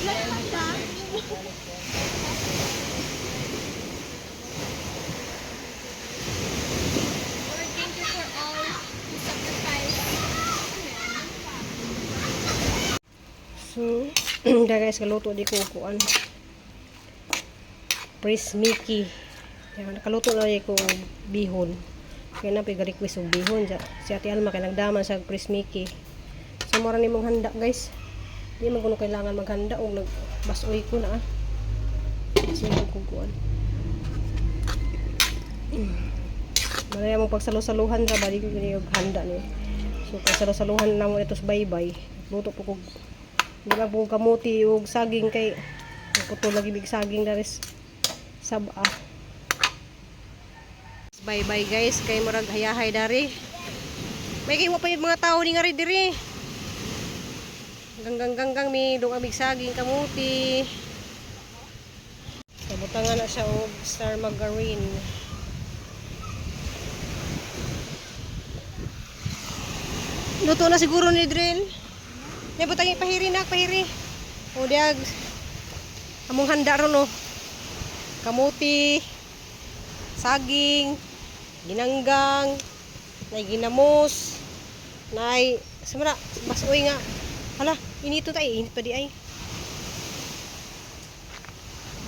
Lord, thank you for all who sacrificed. So, guys, kaluto di ko kuan. Prince Mickey. Yan, nakaluto na ko bihon. Kaya na request og bihon. Si Ate Alma kay nagdaman sa Prince Mickey. So mura ni mong handa, guys. Di man kuno kailangan maghanda og nagbasoy ko na ah. Basoy ko kuan. Malaya mong pagsalo-saluhan ra balik ni og handa ni. So pagsalo-saluhan na mo ito sa baybay. Luto po kog di ba po kamuti og saging kay putol lagi big saging daris saba. Bye bye guys, kay murag hayahay dari. May kay wa pa yung mga tao ni nga rin diri. Ganggang ganggang mi dong amig saging kamuti. So butangan na siya og star margarine. Luto na siguro ni Drill. May butang pahiri na, pahiri. O diag among handa ron oh. Kamuti, saging, ginanggang, nay ginamos, nay samara basoy nga. Hala, inito tay, init pa di ay.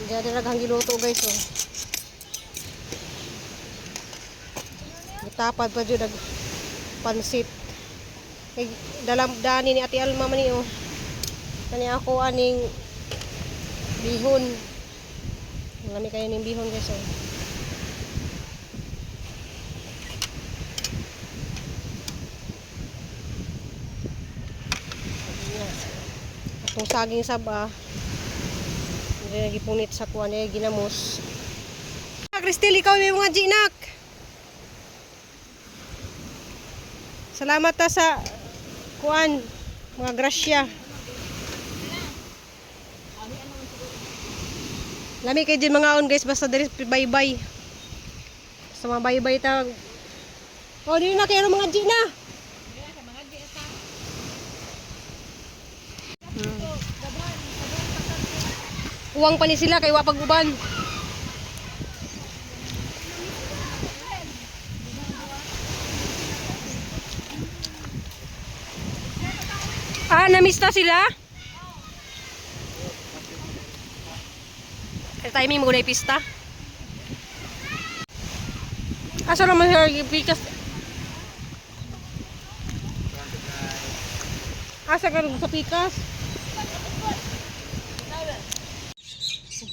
Diyan na naghang giluto guys oh. Gitapad pa jud ag pansit. Kay dalam dani ni Ate Alma man ni oh. Kani ako aning bihon. Ang lami kayo ning bihon guys oh. Ayan. Atong saging saba. Hindi na gipunit sa kuan eh ginamos. Cristel, ikaw may mga ginak. Salamat ta sa kuan, mga grasya. Lami kay din mga on guys, basta diri bye-bye. Basta mga bye-bye ta. Oh, dili na kayo mga G na. Uwang pa ni sila kay wa pag-uban. Ah, na-miss na sila? Eh, timing mo na pista. Asa naman siya pikas? Asa ka sa pikas?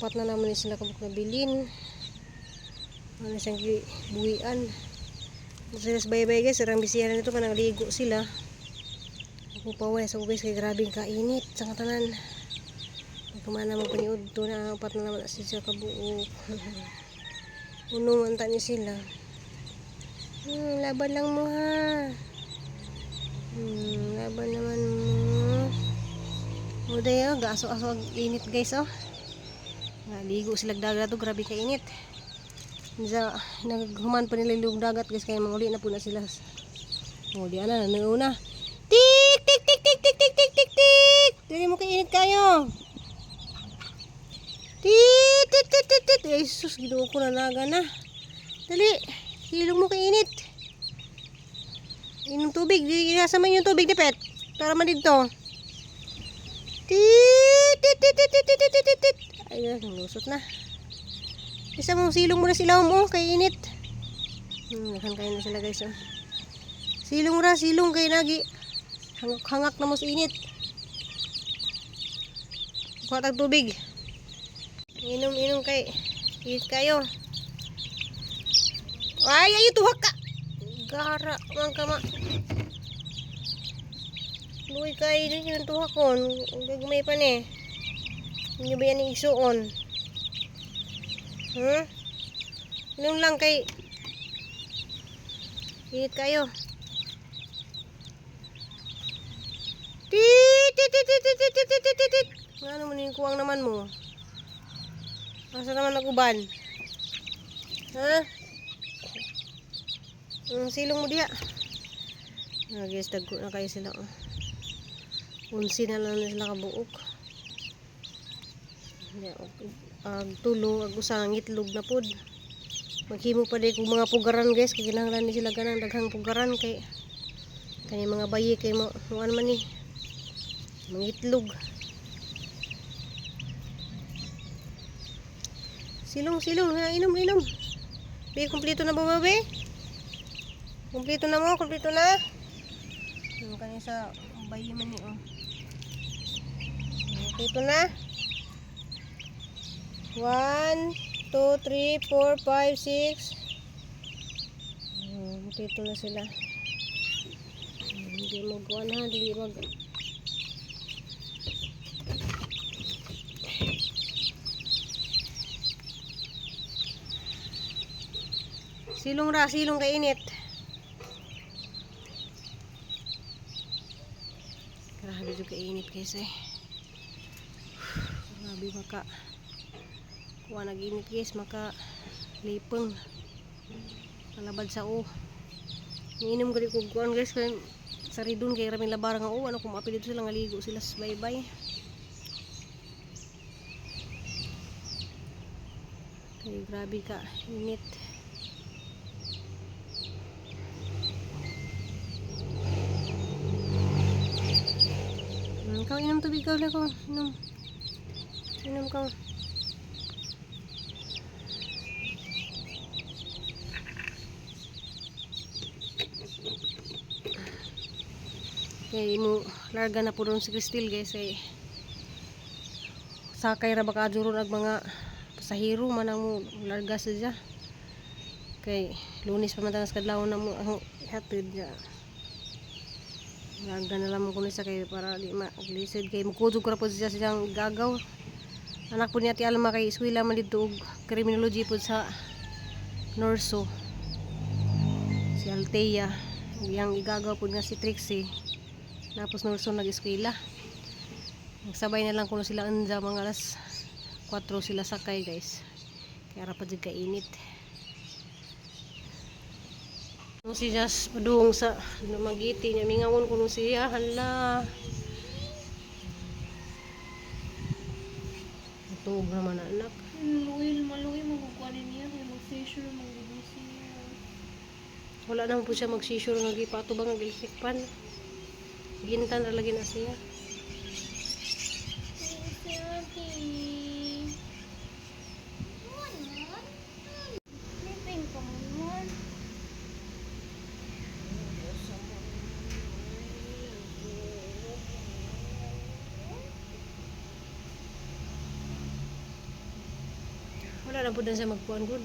Upat na naman sila kabuk na bilin. Ano siyang buwian. Sila sa baybay guys, sarang bisiyan nito kanang ligo sila. Ako pa wala sa guys kay grabing kainit sa katanan. Kumana mo paniud to na upat na naman na sila kabuok. Uno man ta ni sila. Laban lang mo ha. Laban naman mo. O dayo, gaaso-aso ang init guys oh. Nga, ligo sila dagat to, grabe kainit. Sa naghuman pa nila yung dagat guys kaya manguli na po na sila. O di ana na una. Tik tik tik tik tik tik tik tik tik. Dili mo kainit kayo. Tik tik tik tik tik. Ay sus, Ginoo ko na naga na. Dali, hilong mo kainit. Inom tubig, di sa man yung tubig ni Pet. Para man dito. Tik tik tik tik tik tik tik tik tik. Ay, lusot na. Isa mong silong mo na sila mo, kay init. Naghan kayo na sila guys. Oh. Silong ra, silong kay nagi. Hangak, hangak na mo sa init. Kuha tag tubig. Inom, inom kay. Init kayo. Ay, ay, tuhak ka. Gara, man kama. Luwi kay din yung tuhak ko. Gagmay pa ni. Hindi ba yan igsuon? Inom lang kay init kayo. Tit tit tit tit tit tit tit tit tit. Ano mo yung kuwang naman mo? Asa naman naguban? Ha? Ang silong mo diha. Ah, guys, dagko na kayo sila. Oh. Unsi na lang na sila kabuok. Ya, ag tulo ag usa ang itlog na pod. Maghimo pa day kog mga pugaran, guys, kay kinahanglan ni sila ganang daghang pugaran kay kani mga bayi kay mo muan man ni mangitlog. Silong, silong, ha, inom, inom. Be, kumpleto na ba mo, be? Kumpleto na mo, kumpleto na. Yung kani sa bayi man ni, oh. Kumpleto na. 1, 2, 3, 4, 5, 6. Kumpleto na sila. Hindi mo gawa na, hindi mag... Silong ra, silong kay init. Grabe juga init, guys, eh. Grabe maka kuha nag-init, guys, maka lipeng. Kalabad sa o. Niinom gali ko kuan, guys, kay sa ridon kay raming labar nga o ano kung maapil dito sila nga ligo sila sa baybay. Kay grabe ka init. Ikaw, inom tubig ka ulit ko. Inom. Inom ka. Kay mo larga na po doon si Cristel, guys, ay sakay ra baka adyo ron ag mga pasahero man ang mo larga sa siya. Kay Lunes pa man tanas kadlawon na mo ang hatid niya. Larga na lamang ko sa kay para di ma lisod kay mukudog ra po siya siyang gagaw. Anak po niya ti Alma kay eskwela man didto og criminology po sa Norso. Si Althea, iyang igagaw po nga si Trixie. Tapos Norso nag-eskwela. Nagsabay na lang kuno sila anja mga alas 4 sila sakay, guys. Kaya ra pa jud kainit. Nung si Jas padung sa Dumaguete niya mingawon kuno siya, hala. Tuog naman na anak. Luwi, maluwi, magkukuhanin niya. Kaya mag-seizure, mag-seizure. Wala naman po siya mag-seizure nga gipato ba nga electric pan. Gintan ra lagi na siya. Si ate. Sleeping ka man. Wala na po din siya magkuan good.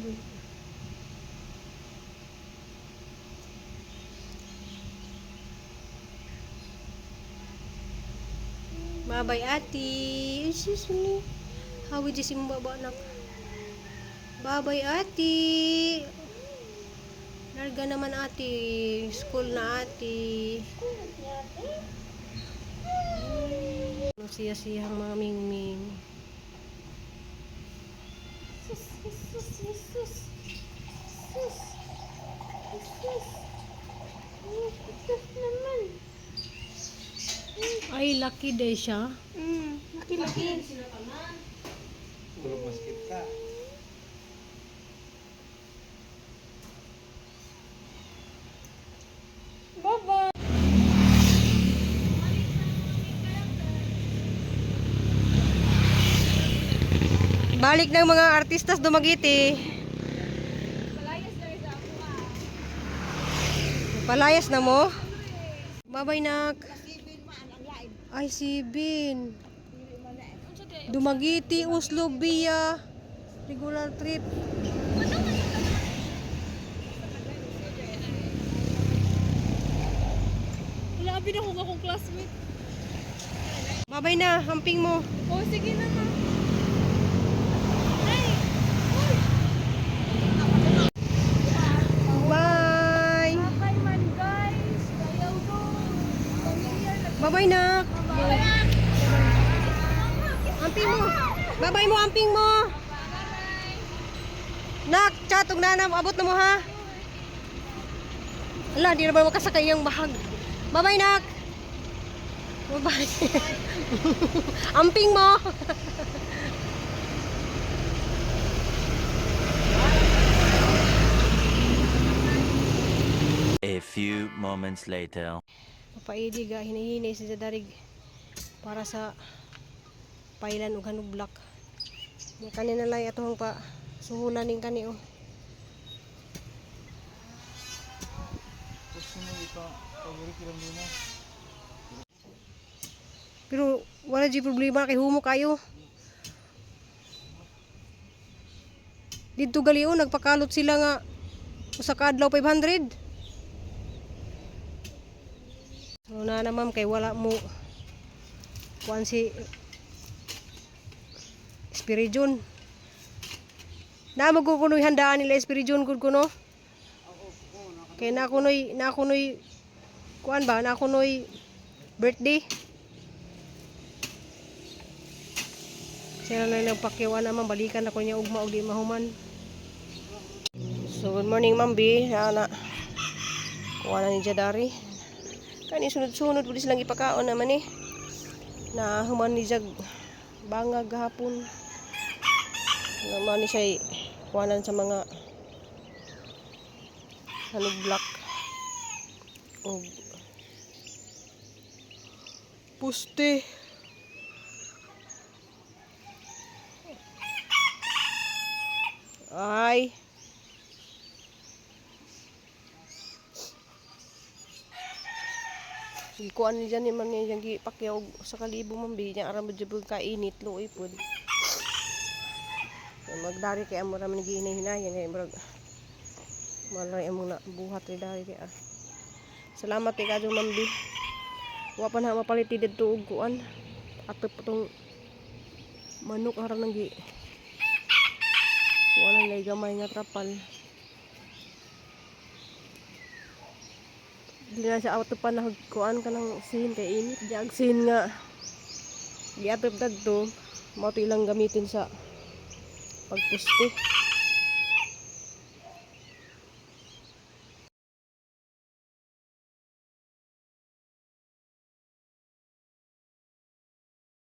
Bye-bye, ate. Excuse me. How would you see mo baba, anak? Bye-bye, ate. Larga naman, ate. School na, ate. Ano siya siyang mga mingming. Sus, sus, sus. Sus. Sus. Sus naman. Ay, lucky day siya. Laki-laki. Tulog maskip ka. Bye-bye. Balik ng mga artistas Dumaguete. Palayas na mo? Babay, nak. Ay, si Bin. Dumaguete, Oslo, Bia. Regular trip. Labi na kung akong classmate. Babay na, hamping mo. Oh, sige na ma. Bye! Bye man guys. Kayaw do. Familiar na. Babay, nak. Amping mo. Babay mo, amping mo. Nak, chat, ug nanam, abot na mo ha. Ala, di na ba makasakay yung bahag. Babay, nak. Babay. Amping mo. A few moments later. Papaidi ga hinihinay si Jadarig para sa pailan og hanublak. Nya kani na lang atong pa suhulan ning kani oh. Gusto mo ito, paborito lang din mo. Pero wala di problema kay humo kayo. Didto galion nagpakalot sila nga usa ka adlaw 500. So na na ma'am kay wala mo kuan si Espiridion. Na mo ko kunoy handaan nila Espiridion gud kuno. Kay na kunoy kuan ba na kunoy birthday. Sila na nagpakyaw naman, balikan ako niya ugma og di mahuman. So good morning Ma'am B, na kuha na ni Jadari. Kani sunod-sunod pud silang ipakaon naman eh. Na human ni Jag bangag gahapon. Naman ni siya kuhanan sa mga ano black og puste. Ay. Gikuan ni dyan ni man niya gipakyaw sa kalibo man bi niya aram jud pud kainit luoy pud. Kay magdari kay amo ra man gihinay-hinayan kay murag malay among na buhat ri dari kay ah. Salamat kay kadyo Ma'am B. Wa pa na mapalit didto og kuan. Atop tong manok aran nang gi wala na gamay nga trapal. Di na siya auto pa na kuan ka ng sin kay init jag sin nga giatop dagto mao to ilang gamitin sa pagpuste.